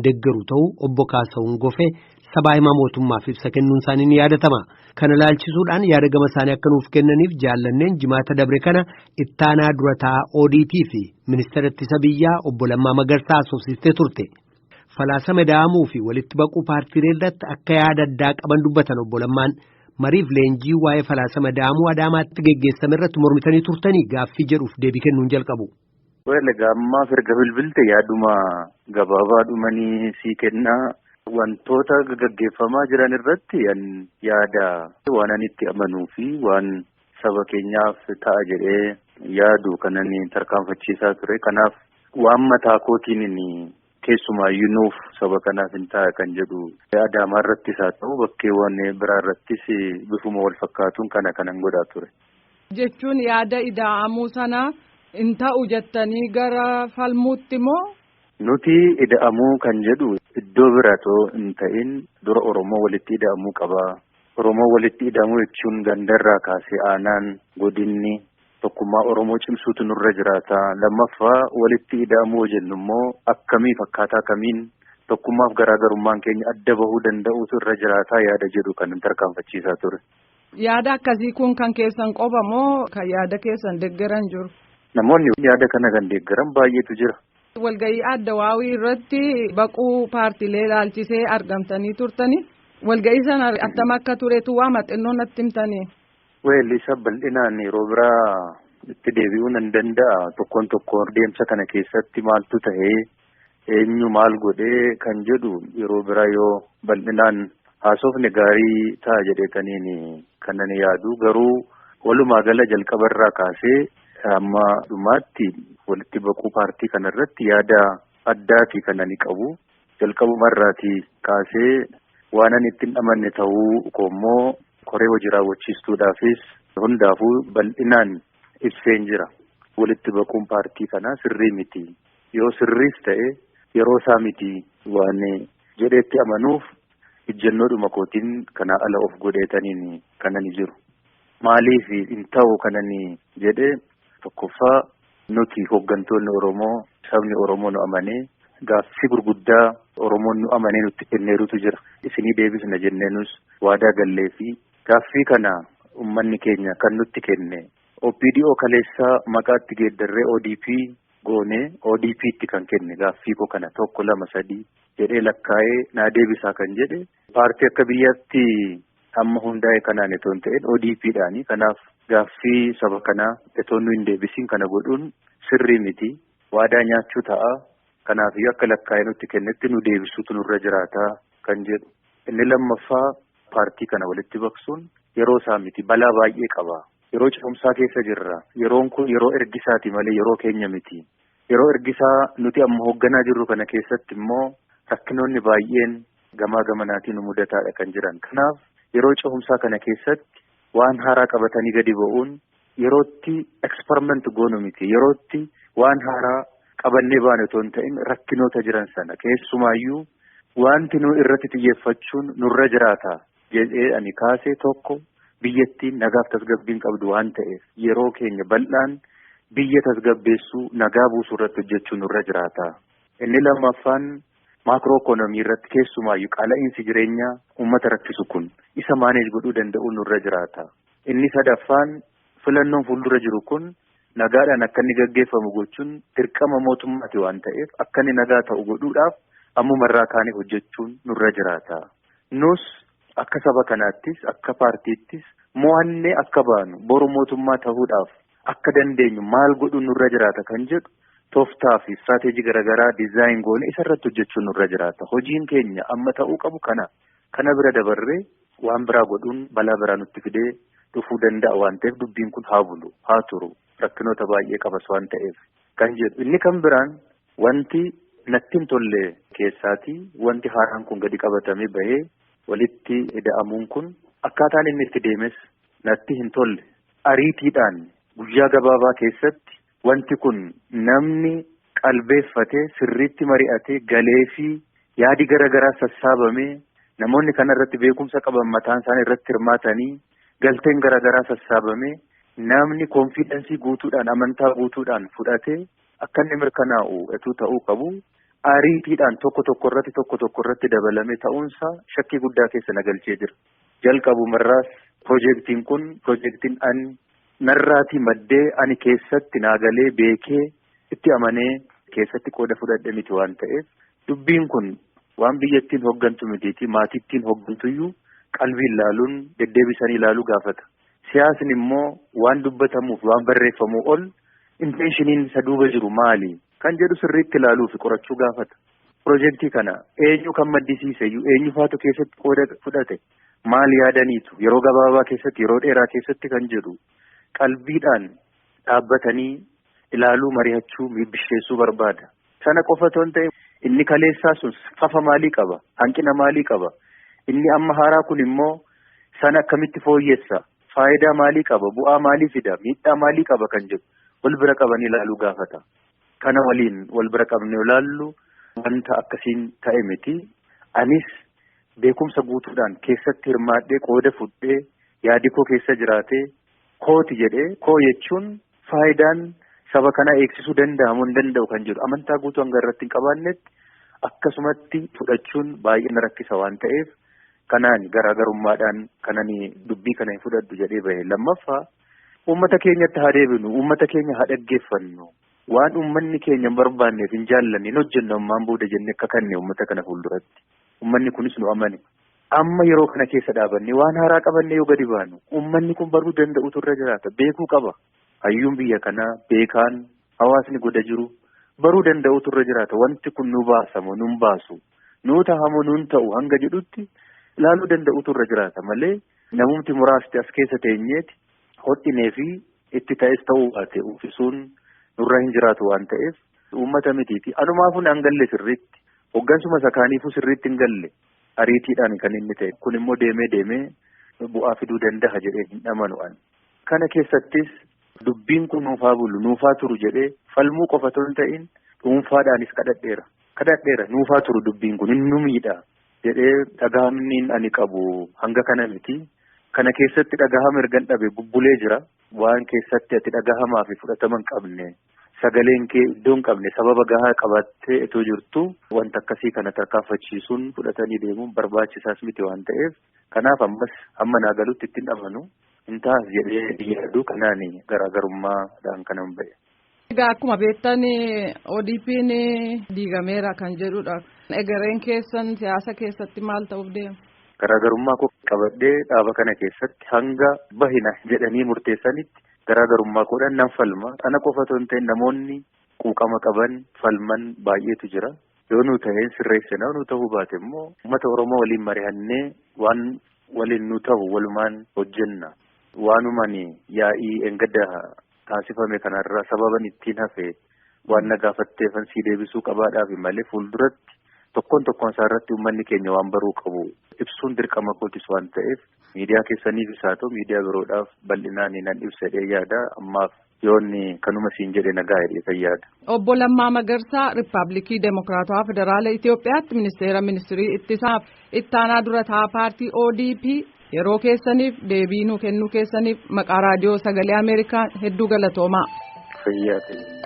Deeggaru ta'uu obbo Kaasawun Gofee sabaa himaa mootummaaf ibsa kennuun isaanii ni yaadatama. Kana ilaalchisuudhaan yaada gama isaanii akka nuuf kennaniif jaallanneen jimaata dabre kana ittaanaa durataa ODP fi ministeera ittisa biyyaa obbo Lammaa Magarsaa haasofsiistee turte. Falaasama ida'amuu fi walitti baquu paartiilee irratti akka yaada addaa qaban dubbatan obbo Lammaan mariif leenjii waa'ee falaasama ida'amuu Adaamaatti geggeessame irratti mormitanii turtanii gaaffii jedhuuf deebii kennuun jalqabu. Well, egaa ammaaf erga bilbilte yaaduma gabaabaa dhumanii sii kennaa. Wantoota gaggeeffamaa jiran irratti yaada waan ani itti amanuu fi waan saba keenyaaf ta'a jedhee yaadu kanan tarkaanfachiisaa ture. Kanaaf waan mataa kootiin keessumaayyuu nuuf saba kanaaf hin ta'a kan jedhu Adaamaa irrattis haa ta'u, bakkeewwan biraa irrattis bifuma wal fakkaatuun kana kanan godhaa ture. Jechuun yaada ida'amuu sana hin ta'u jettanii gara falmuutti moo? Nuti ida'amuu kan jedhu iddoo bira otoo hin ta'in dura Oromoo walitti ida'amuu qaba. Oromoo walitti ida'amuu jechuun gandarraa kaasee aanaan, godinni tokkummaa Oromoo cimsuutu nurra jiraata. Lammaffaa, walitti ida'amuu jennu immoo akkamiif, akkaataa kamiin tokkummaaf garaagarummaan keenya adda bahuu danda'uutu irra jiraata yaada jedhu kan tarkaanfachiisaa ture. Yaada akkasii kun kan keessan qofa moo kan yaada keessan deeggaran jiru? Namoonni yaada kana kan deeggaran baay'eetu jira. Walga'ii ADWUI irratti baquu paartiilee ilaalchisee argamtanii turtani. Walga'ii sana attam akka turetu waa xinnoo natti himtanii. Well, isa bal'inaan yeroo biraa itti deebi'uu nan danda'a. Tokkoon tokkoon deemsa kana keessatti maaltu ta'ee, eenyu maal godhee kan jedhu yeroo biraa yoo bal'inaan haasofne gaarii ta'a jedheetaniin kanan yaadu. Garuu walumaa gala jalqabarraa kaasee amma dhumaatti walitti baquu paartii kanarratti yaada addaati kan ani qabu. Jalqabumarraatii kaasee waan ani ittiin amanne ta'uu koommoo koree hojii raawwachiistuudhaafis hundaafuu bal'inaan ibseen jira. Walitti baquun paartii kanaa sirrii miti. Yoo sirriis ta'e yeroo isaa miti waan jedheetti amanuuf ejjennoodhuma kootiin kanaa ala of godheetaniin kanan jiru. Maaliif hin ta'u kanani jedhee, tokkoffaa, nuti hooggantoonni Oromoo, sabni Oromoo nu amanee gaaffii gurguddaa Oromoon nu amanee nutti kenneerutu jira. Isinii deebisna jenneenus waadaa gallee fi gaaffii kana uummanni keenya kan nutti kenne OPDO kaleessaa maqaatti geeddarree ODP goonee ODP'tti kan kenne, gaaffii koo kana tokko, lama, sadii jedhee lakkaa'ee naa deebisaa kan jedhe paartii akka biyyaatti amma hundaa'e kanaan itoo hin ta'in ODP'dhaani. Kanaaf gaaffii saba kanaa itoo nu hin deebisiin kana godhuun sirrii miti. Waadaa nyaachuu ta'a. Kanaafiyyuu akka lakkaa'ee nutti kennetti nu deebisuutu nurra jiraata kan jedhu. Inni lammaffaa, paartii kana walitti baqsuun yeroo isaa miti, balaa baay'ee qaba. Yeroo ce'umsaa keessa jirra. Yeroon kun yeroo ergisaati malee yeroo keenya miti. Yeroo ergisaa nuti amma hoogganaa jirru kana keessatti immoo rakkinoonni baay'een gamaa gamanaatiin nu mudataadha kan jiran. Kanaaf yeroo ce'umsaa kana keessatti waan haaraa qabatanii gadi ba'uun yerootti experiment goonu miti. Yerootti waan haaraa qabannee baanu otoo hin ta'in rakkinoota jiran sana keessumaayyuu wanti nu irratti xiyyeeffachuun nurra jiraata jedhee ani kaasee tokko, biyyattiin nagaaf tasgabbiin qabdu waan ta'eef yeroo keenya bal'aan biyya tasgabbeessuu, nagaa buusuu irratti hojjechuun nurra jiraata. Inni lammaffaan, macro economy irratti keessumaayyuu qaala'iinsi jireenyaa uummata rakkisu kun isa manage godhuu danda'u nurra jiraata. Inni sadaffaan, filannoon fuuldura jiru kun nagaadhaan akka inni gaggeeffamu gochuun dirqama mootummaati waan ta'eef akka inni nagaa ta'u godhuudhaaf ammumarraa kaanee hojjechuun nurra jiraata. Nus akka saba kanaattis akka paartiittis mo'annee akka baanu, boru mootummaa ta'uudhaaf akka dandeenyu maal godhuun nurra jiraata kan jedhu tooftaa fi istirateejii garaagaraa design goone isa irratti hojjechuun nurra jiraata. Hojiin keenya amma ta'uu qabu kana. Kana bira dabarree waan biraa godhuun balaa biraa nutti fidee dhufuu danda'a waan ta'eef dubbiin kun haa bulu, haa turu, rakkinoota baay'ee qabas waan ta'eef kan jedhu. Inni kan biraan, wanti natti hin tolle keessaatii wanti haaraan kun gadi qabatamee bahee walitti ida'amuun kun akkaataan inni itti deemes natti hin tolle. Ariitiidhaan guyyaa gabaabaa keessatti wanti kun namni qalbeeffatee, sirriitti mari'atee galee fi yaadi garaagaraa sassaabamee, namoonni kana irratti beekumsa qaban mataan isaanii irratti hirmaatanii, galteen garaagaraa sassaabamee, namni confidence guutuudhaan, amantaa guutuudhaan fudhatee akka inni mirkanaa'u etuu ta'uu qabu. Ariitiidhaan tokko tokko irratti dabalame ta'uunsaa shakkii guddaa keessa na galchee jira. Jalqabumarraas piroojeektiin kun piroojeektiin ani narraatii maddee ani keessatti naagalee beekee itti amanee keessatti qooda fudhadhe miti waan ta'eef dubbiin kun waan biyyattiin hoggantu mitiiti maatittiin hoggantuyyuu qalbiin ilaaluun deddeebisanii ilaaluu gaafata. Siyaasni immoo waan dubbatamuuf waan barreeffamuu ol intenshiniin isa duuba jiru maali kan jedhu sirriitti ilaaluu fi qorachuu gaafata. Piroojeektii kana eenyu kan maddisiise iyyuu eenyu faatu keessatti qooda fudhate maal yaadaniitu yeroo gabaabaa keessatti yeroo dheeraa keessatti kan jedhu qalbiidhaan dhaabbatanii ilaaluu mari'achuu bisheessuu barbaada. Sana qofa otoo hin ta'in inni kaleessaa sun fafa maalii qaba? Hanqina maalii qaba? Inni amma haaraa kun immoo sana akkamitti fooyyessa? Faayidaa maalii qaba? Bu'aa maalii fida? Miidhaa maalii qaba kan jedhu wal bira qabanii ilaaluu gaafata. Kana waliin wal bira qabnee ilaallu wanta akkasiin ta'e miti. Anis beekumsa guutuudhaan keessatti hirmaadhee qooda fudhee yaadi koo keessa jiraatee kooti jedhee koo jechuun faayidaan saba kanaa eegsisuu danda'amu hin danda'u kan jedhu amantaa guutuu hanga irratti hin qabaannetti akkasumatti fudhachuun baay'ee na rakkisa waan ta'eef kanaan garaagarummaadhaan kanani dubbii kana hin fudhadhu jedhee bahe. Lammaffaa uummata keenyatti haa deebinu, uummata keenya haa dhaggeeffannu, waan uummanni keenya hin barbaanneef hin jaallanne hin hojjennu ammaan booda jennee akka kanne uummata kana fuulduratti. Uummanni kunis nu amane. Amma yeroo kana keessa dhaabanne waan haaraa qabanne yoo gadi baanu uummanni kun baruu danda'utu irra jiraata, beekuu qaba. Hayyuun biyya kanaa beekaan hawaasni goda jiru baruu danda'utu irra jiraata. Wanti kun nu baasamu nun baasu, nu tahamu nun ta'u hanga jedhutti ilaaluu danda'utu irra jiraata malee namumti muraasti as keessa teenyeeti hodhinee fi itti ta'es ta'uu baate uffisuun nurra hin jiraatu waan ta'eef uummata mitiiti. Anumaafuu hin galle sirriitti, hoggansuma isa kaaniifuu sirriitti hin galle ariitiidhaan kan inni ta'e. Kun immoo deemee deemee bu'aa fiduu danda'a jedhee hin amanu ani. Kana keessattis dubbiin kun nuufaa bulu nuufaa turu jedhee falmuu qofa otoo hin ta'in dhuunfaadhaanis kadhadheera. Kadhadheera nuufaa turu dubbiin kun inni miidha jedhee dhagahamniin ani qabu hanga kana miti. Kana keessatti dhagahama ergan dhabe bubbulee jira. Waan keessatti ati dhagahamaa fi fudhatama hin qabne sagaleen kee iddoo hin qabne sababa gahaa qabattee itoo jirtu wanta akkasii kana tarkaanfachiisuun fudhatanii deemuun barbaachisaas miti waan ta'eef kanaaf ammas hamma naa galutti ittiin amanu. Intaas jedhee yaadu kanaan garaagarummaadhaan kanan ba'e. Egaa akkuma beektan ODP'n diigameera kan jedhudha. Egereen keessan siyaasa keessatti maal ta'uuf deema? Garaagarummaa koo qabadhee dhaaba kana keessatti hanga bahina jedhanii murteessanitti garaagarummaa koodhaan nan falma. Ana qofa otoo hin ta'in namoonni quuqama qaban falman baay'eetu jira. Yoo nu ta'een sirreessina, yoo nu ta'uu baate immoo uummata Oromoo waliin mari'annee waan waliin nu ta'u walumaan hojjenna. Waanumaan yaa'ii engadda taasifame kanarraa sababan ittiin hafe waan na gaafatteefan sii deebisuu qabaadhaaf malee fuulduratti tokkoon tokkoon isaa irratti uummanni keenya waan baruu qabu ibsuun dirqama kootis waan ta'eef miidiyaa keessaniifis haa ta'u miidiyaa biroodhaaf bal'inaan nan ibsadhee yaada. Ammaaf yoonni kanuma siin jedhe nagaa jedhee yaada. Obbo Lammaa Magarsaa Riippaabilikii Demookiraatawaa Federaala Itoophiyaatti Ministeera Ministirii Ittisaaf Ittaanaa Durataa Paartii ODP yeroo keessaniif deebii nuu kennuu keessaniif maqaa raadiyoo sagalee Ameerikaa hedduu galatoomaa. Fayyaa ta'e.